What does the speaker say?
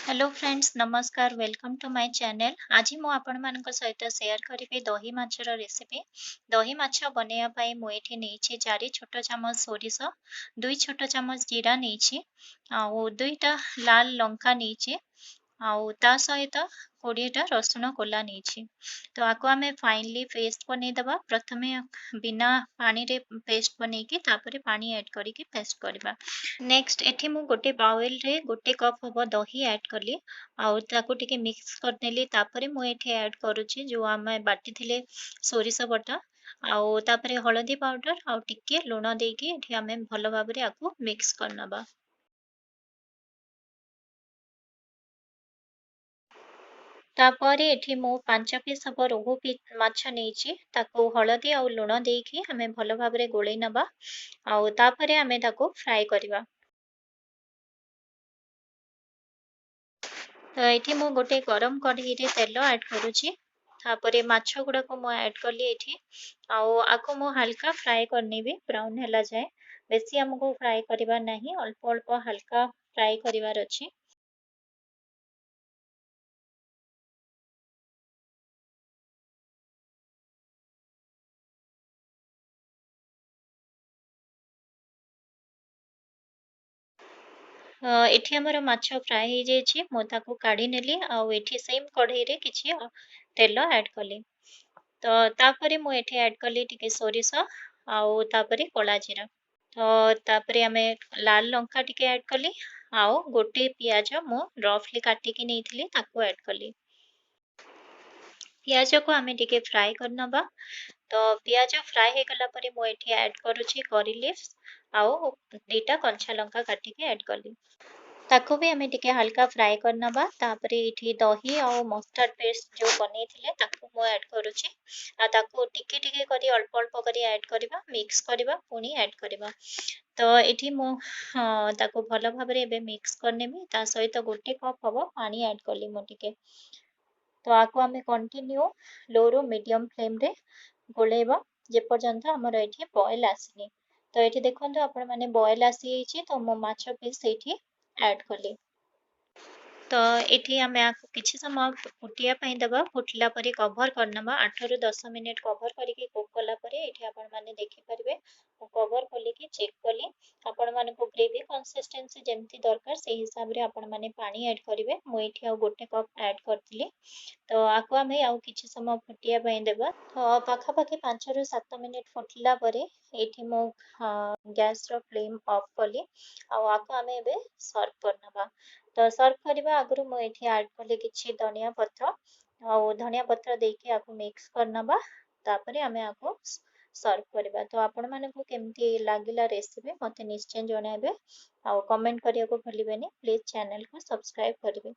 Hello friends, ନମସ୍କାର। Welcome to my channel. ଆଜି ମୁଁ ଆପଣମାନଙ୍କ ସହିତ ସେୟାର କରିବି ଦହି ମାଛର ରେସିପି। ଦହି ମାଛ ବନେଇବା ପାଇଁ ମୁଁ ଏଠି ନେଇଛି 4 ଛୋଟ ଚାମଚ ସୋରିଷ, 2 ଛୋଟ ଚାମଚ ଜିରା ନେଇଛି, ଆଉ 2ଟା ଲାଲ ଲଙ୍କା ନେଇଛି, ଆଉ ତା ସହିତ 20ଟା ରସୁଣ କୋଲା ନେଇଛି। ତ ଆକୁ ଆମେ ଫାଇନଲି ପେଷ୍ଟ ବନେଇଦେବା। ପ୍ରଥମେ ବିନା ପାଣିରେ ପେଷ୍ଟ ବନେଇକି ତାପରେ ପାଣି ଆଡ଼୍ କରିକି ପେଷ୍ଟ କରିବା। ନେକ୍ସଟ ଏଠି ମୁଁ ଗୋଟେ ବାଉଲରେ 1 କପ୍ ହେବ ଦହି ଆଡ଼୍ କଲି ଆଉ ତାକୁ ଟିକେ ମିକ୍ସ କରିନେଲି। ତାପରେ ମୁଁ ଏଠି ଆଡ଼୍ କରୁଛି ଯେଉଁ ଆମେ ବାଟିଥିଲେ ସୋରିଷ ବଟା, ଆଉ ତାପରେ ହଳଦୀ ପାଉଡ଼ର ଆଉ ଟିକେ ଲୁଣ ଦେଇକି ଏଠି ଆମେ ଭଲ ଭାବରେ ଆକୁ ମିକ୍ସ କରିନେବା। ତାପରେ ଏଠି ମୁଁ 5 ପିସ୍ ହେବ ରୋହୁ ମାଛ ନେଇଛି, ତାକୁ ହଳଦୀ ଆଉ ଲୁଣ ଦେଇକି ଆମେ ଭଲ ଭାବରେ ଗୋଳେଇ ନେବା ଆଉ ତାପରେ ଆମେ ତାକୁ ଫ୍ରାଏ କରିବା। ତ ଏଠି ମୁଁ ଗୋଟେ ଗରମ କଢ଼େଇରେ ତେଲ ଆଡ଼୍ କରୁଛି। ତାପରେ ମାଛ ଗୁଡ଼ାକୁ ମୁଁ ଆଡ଼୍ କଲି ଏଠି, ଆଉ ଆକୁ ମୁଁ ହାଲକା ଫ୍ରାଏ କରିନେବି ବ୍ରାଉନ୍ ହେଲା ଯାଏଁ। ବେଶୀ ଆମକୁ ଫ୍ରାଏ କରିବାର ନାହିଁ, ଅଳ୍ପ ଅଳ୍ପ ହାଲକା ଫ୍ରାଏ କରିବାର ଅଛି। ଏଠି ଆମର ମାଛ ଫ୍ରାଏ ହେଇଯାଇଛି, ମୁଁ ତାକୁ କାଢ଼ି ନେଲି ଆଉ ଏଠି ସେମ୍ କଢ଼େଇରେ କିଛି ତେଲ ଆଡ଼୍ କଲି। ତ ତାପରେ ମୁଁ ଏଠି ଆଡ଼୍ କଲି ଟିକେ ସୋରିଷ ଆଉ ତାପରେ କଳା ଜିରା। ତ ତାପରେ ଆମେ ଲାଲ ଲଙ୍କା ଟିକେ ଆଡ଼୍ କଲି ଆଉ ଗୋଟେ ପିଆଜ ମୁଁ ରଫଲି କାଟିକି ନେଇଥିଲି ତାକୁ ଆଡ଼୍ କଲି। ପିଆଜକୁ ଆମେ ଟିକେ ଫ୍ରାଏ କରିନେବା। ତ ପିଆଜ ଫ୍ରାଏ ହେଇଗଲା ପରେ ମୁଁ ଏଠି ଆଡ଼୍ କରୁଛି କରି ଲିଭ୍ସ ଆଉ 2ଟା କଞ୍ଚା ଲଙ୍କା କାଟିକି ଆଡ଼୍ କଲି। ତାକୁ ବି ଆମେ ଟିକେ ହାଲକା ଫ୍ରାଏ କରିନେବା। ତାପରେ ଏଇଠି ଦହି ଆଉ ମଷ୍ଟାର୍ଡ଼ ପେଷ୍ଟ ଯେଉଁ ବନେଇଥିଲେ ତାକୁ ମୁଁ ଆଡ଼୍ କରୁଛି, ଆଉ ତାକୁ ଟିକେ ଟିକେ କରି ଅଳ୍ପ ଅଳ୍ପ କରି ଆଡ଼୍ କରିବା, ମିକ୍ସ କରିବା, ପୁଣି ଆଡ଼୍ କରିବା। ତ ଏଠି ମୁଁ ତାକୁ ଭଲ ଭାବରେ ଏବେ ମିକ୍ସ କରିନେବି। ତା ସହିତ 1 କପ୍ ହେବ ପାଣି ଆଡ଼୍ କଲି ମୁଁ ଟିକେ। ତ ଆକୁ ଆମେ କଣ୍ଟିନ୍ୟୁ ଲୋରୁ ମିଡ଼ିୟମ୍ ଫ୍ଲେମ୍ରେ ଗୋଳେଇବା ଯେପର୍ଯ୍ୟନ୍ତ ଆମର ଏଠି ବଏଲ୍ ଆସିନି। ତ ଏଠି ଦେଖନ୍ତୁ ଆପଣମାନେ ବଏଲ୍ ଆସିଯାଇଛି। ତ ମୁଁ ମାଛ ପିସ୍ ସେଇଠି ଆଡ଼୍ କଲି। ତ ଏଠି ଆମେ ଆକୁ କିଛି ସମୟ ଫୁଟିବା ପାଇଁ ଦେବା। ଫୁଟିଲା ପରେ କଭର୍ କରିନେବା। 8ରୁ 10 ମିନିଟ୍ କଭର୍ କରିକି କୁକ୍ କଲା ପରେ ଏଠି ଆପଣମାନେ ଦେଖିପାରିବେ ମୁଁ କଭର୍ ଖୋଲିକି ଚେକ୍ କଲି। ଆପଣମାନଙ୍କୁ ଗ୍ରେଭି କନସିଷ୍ଟେନ୍ସି ଯେମିତି ଦରକାର ସେଇ ହିସାବରେ ଆପଣମାନେ ପାଣି ଆଡ଼୍ କରିବେ। ମୁଁ ଏଠି ଆଉ 1 କପ୍ ଆଡ଼୍ କରିଥିଲି। ତ ଆକୁ ଆମେ ଆଉ କିଛି ସମୟ ଫୁଟିବା ପାଇଁ ଦେବା। ତ ପାଖାପାଖି 5ରୁ 7 ମିନିଟ୍ ଫୁଟିଲା ପରେ ଏଇଠି ମୁଁ ଗ୍ୟାସ୍ର ଫ୍ଲେମ୍ ଅଫ୍ କଲି ଆଉ ଆକୁ ଆମେ ଏବେ ସର୍ଭ କରିନେବା। ତ ସର୍ଭ କରିବା ଆଗରୁ ମୁଁ ଏଠି ଆଡ଼୍ କଲି କିଛି ଧନିଆ ପତ୍ର ଆଉ ଧନିଆ ପତ୍ର ଦେଇକି ଆକୁ ମିକ୍ସ କରିନେବା। ତାପରେ ଆମେ ଆକୁ ସର୍ଭ କରିବା। ତ ଆପଣମାନଙ୍କୁ କେମିତି ଲାଗିଲା ରେସିପି ମୋତେ ନିଶ୍ଚୟ ଜଣାଇବେ ଆଉ କମେଣ୍ଟ କରିବାକୁ ଭୁଲିବେନି। ପ୍ଲିଜ୍ ଚ୍ୟାନେଲକୁ ସବସ୍କ୍ରାଇବ୍ କରିବେ।